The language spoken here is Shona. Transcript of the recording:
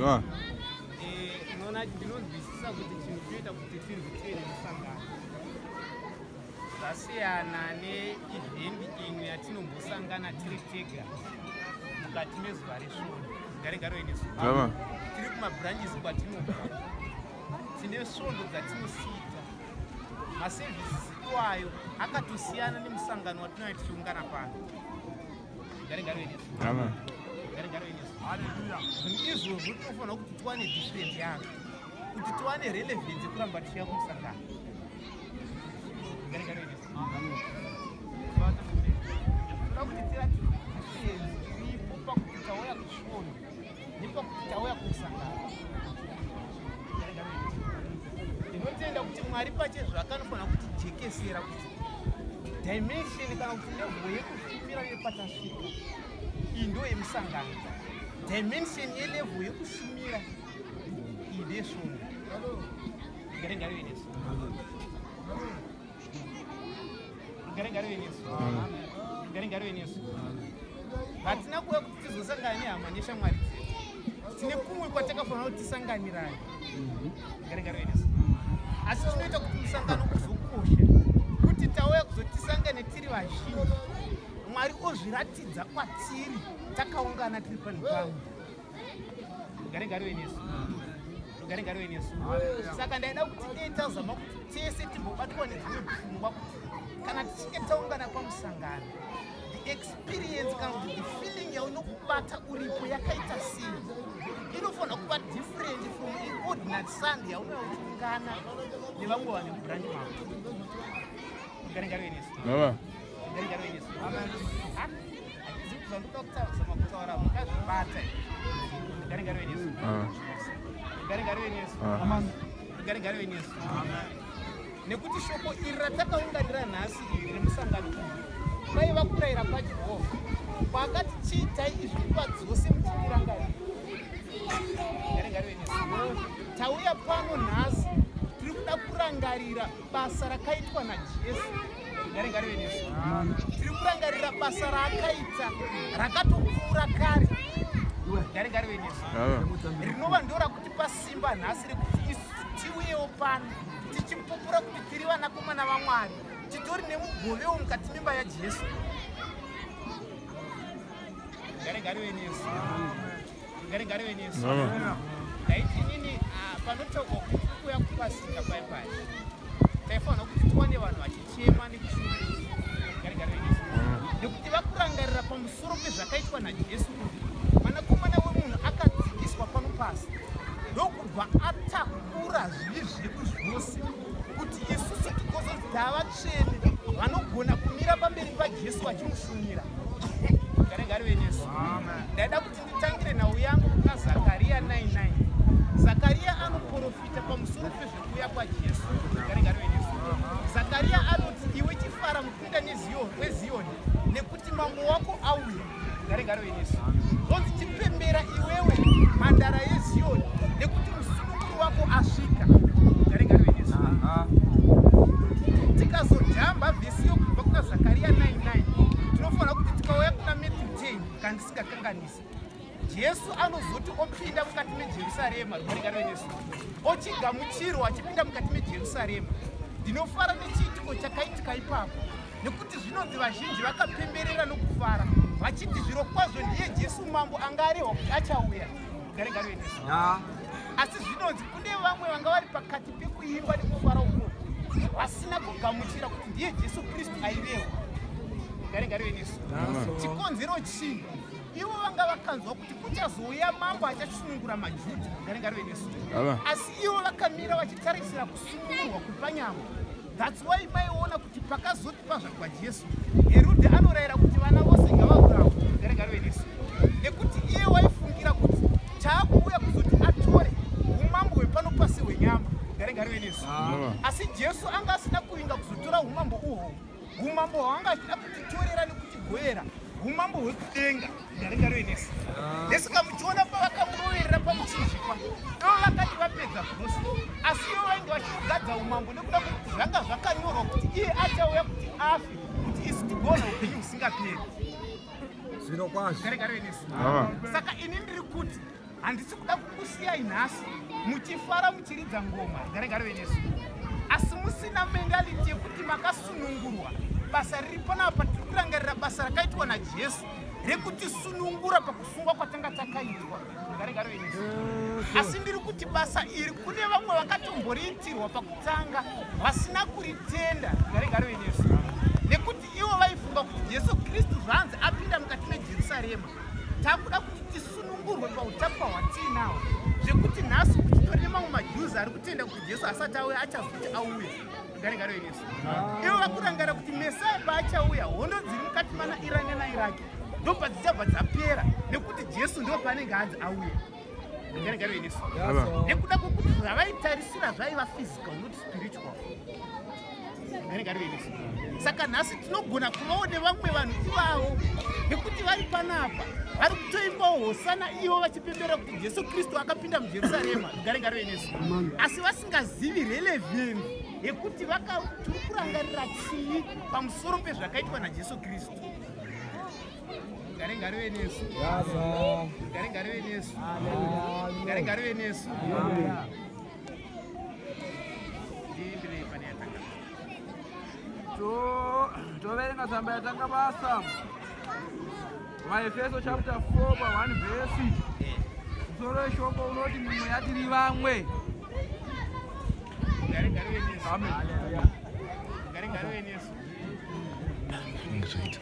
Ah. Eh, unoona ndinonzwisisa kuti chinhu chinoita kuti tinzi tive nemusangano zvasiyana neevent imwe yatinombosangana tiri tega mukati mezuva resvondo. Gare gare nesu. Zvava. Tiri kumabranches kwatinobva. Tine svondo dzatinosita. Maservices iwayo akatosiyana nemusangano watinouya tichiungana pano. Gare gare nesu. Zvava. Gare gare nesu. Zvinhu izvozvo tinofanira kuti tiwane different yazvo kuti tiwane relevance yekuramba tichiya kumusangano. Gare gare nesu. Toda kuti tiratidze difference iripo pakuti tauya kusvondo nepakuti tauya kumusangano. Gare gare nesu. Ndinotenda kuti Mwari pachezvo akanofanira kutijekesera kuti dimension kana kuti level yekushumira yepatasvika iyi ndo yemusangano. Dimension yelevel yekushumira iyi ndeyesvondo. Gare gare nesu. Gare gare nesu. Gare gare nesu. Hatina kuuya kuti tizosangana nehama neshamwari dzedu. Tine kumwe kwatakafanira kuti tisanganirane. Gare gare nesu. Asi chinoita kuti musangano uzokosha kuti tauya kuzoti tisangane tiri vazhinji. Mwari ozviratidza kwatiri takaungana tiri panhu pamwe. Gare gare nesu. Gare gare nesu. Saka ndaida kuti dei tazama kuti tese timbobatwa nedzimwe pfungwa kuti kana tichinge taungana pamusangano the experience kana kuti the feeling yaunokubata uripo yakaita sei inofanira kuva different from an ordinary Sunday yaunouya uchiungana nevamwe vanhu mubranch mako. Gare gare nesu. Zvava. Gare gare nesu. Hatizi kuti zvandoda kuzama kutaura mukazvibata. Gare gare nesu. Ah. Gare gare nesu. Ah. Gare gare nesu. Nekuti shoko iri ratakaunganira nhasi iri remusangano uyu kwaiva kurayira kwaJehovha kwakati chiitai izvi nguva dzose muchindirangarira. Gare gare nesu. Tauya pano nhasi tiri kuda kurangarira basa rakaitwa naJesu. Gare gare nesu. Tiri kurangarira basa raakaita rakatopfuura kare. Gare gare nesu. Zvava. Rinova ndo rakutipa simba nhasi rekuti isusu tiuyewo pano tichipupura kuti tiri vanakomana vaMwari, titori nemugovewo mukati memba yaJesu. Gare gare nesu. Gare gare nesu. Zvava. Ndaiti inini panotaurwa kuti kuuya kupasika pai pai taifanira kuti tiwane vanhu vachichema nekushungurudzwa. Gare gare nesu. Nekuti vakurangarira pamusoro pezvakaitwa naJesu kuti mwanakomana wemunhu akadzikiswa pano pasi ndokubva atakura zvivi zvedu zvose kuti isusu tigozonzi tava vatsvene vanogona kumira pamberi paJesu vachimushumira. Gare gare nesu. Ndaida kuti nditangire nhau yangu kuna Zakariya 9:9. Zakariya anoprofita pamusoro pezvekuuya kwaJesu. Gare gare nesu. Zakariya anoti iwe chifara mukunda weZiyoni nekuti mambo wako auya. Gare gare nesu. Zvonzi chipembera iwewe mhandara yeZiyoni nekuti musununguri wako asvika. Gare gare nesu. Tikazojamba vhesi yokubva kuna Zakariya 9:9 tinofanira kuti tikauya kuna Matthew 10 kana ndisingakanganisi Jesu anozoti opinda mukati meJerusarema. Rugare gare nesu. Ochigamuchirwa achipinda mukati meJerusarema. Ndinofara nechiitiko chakaitika ipapo nekuti zvinonzi vazhinji vakapemberera nokufara vachiti zviro kwazvo ndiye Jesu mambo anga arehwa kuti achauya. Rugare gare nesu. Asi zvinonzi kune vamwe vanga vari pakati pekuimba nekufara ukoko vasina kugamuchira kuti ndiye Jesu Kristu airehwa. Rugare gare nesu. Chikonzero chii? Ivo vanga vakanzwa kuti kuchazouya mambo achasunungura maJudha. Rugare gare nesu. Zvava. Asi ivo vakamira vachitarisira kusunungurwa kwepanyama. That's why maiona kuti pakazoti pazvagwa Jesu, Herudhe anorayira kuti vana vose ngavaurawe. Rugare gare nesu. Nekuti iye waifungira kuti chaakuuya kuzoti atore umambo hwepano pasi hwenyama. Rugare gare nesu. Zvava. Asi Jesu anga asina kuvinga kuzotora umambo uhwo. Umambo hwaanga achida kutitorera nekutigoera umambo hwekudenga. Rugare gare nesu. Nesaka muchiona pavakamuroverera pamuchinjikwa ivo vakati vapedza zvose, asi ivo vainge vachigadza umambo nekuda kwekuti zvanga zvakanyorwa kuti iye achauya kuti afe kuti isu tigoona upenyu husingaperi. Zviro kwazvo. Rugare gare nesu. Zvava. Saka ini ndiri kuti Handisi kuda kukusiyai nhasi muchifara muchiridza ngoma, rugare ngaruve nesu, asi musina mentality yekuti makasunungurwa. Basa riri panapa, tiri kurangarira basa rakaitwa naJesu rekutisunungura pakusungwa kwatanga takaitwa. Rugare ngaruve nesu. Asi ndiri kuti basa iri kune vamwe vakatomboriitirwa pakutanga vasina kuritenda. Rugare ngaruve nesu. Nekuti ivo vaifunga kuti Jesu Kristu zvaanzi apinda mukati meJerusarema, takuda kuti tisunungurwe pautapwa hwatiinawo, zvekuti nhasi kuchitori nemamwe maJuzi ari kutenda kuti Jesu asati auya, achazoti auya. Rugare ngaruve nesu. Ivo vakurangarira kuti Mesaya paachauya, hondo dziri mukati mana Irani naIraki ndobva dzichabva dzapera, nekuti Jesu ndo paanenge anzi auya. Rugare ngaruve nesu. Nekuda kwekuti zvavaitarisira zvaiva physical, not spiritual. Rugare ngaruve nesu. Saka nhasi tinogona kuvawo nevamwe vanhu ivavo, nekuti vari panapa vari kutoimbawo hosana, ivo vachipembera kuti Jesu Kristu akapinda muJerusarema. Rugare ngaruve nesu. Asi vasingazivi relevance yekuti tiri kurangarira chii pamusoro pezvakaitwa naJesu Kristu. Rugare ngaruve nesu. Rugare ngaruve nesu. Rugare ngaruve nesu. Ndiimbirei pane yatanga. Toverenga tsamba yatanga basa, VaEfeso chapter 4 pa 1 vhesi. Musoro weshoko unoti, "Mumweya tiri vamwe." Rugare ngaruve nesu. Amen. Rugare ngaruve nesu. Zvinenge zvaita.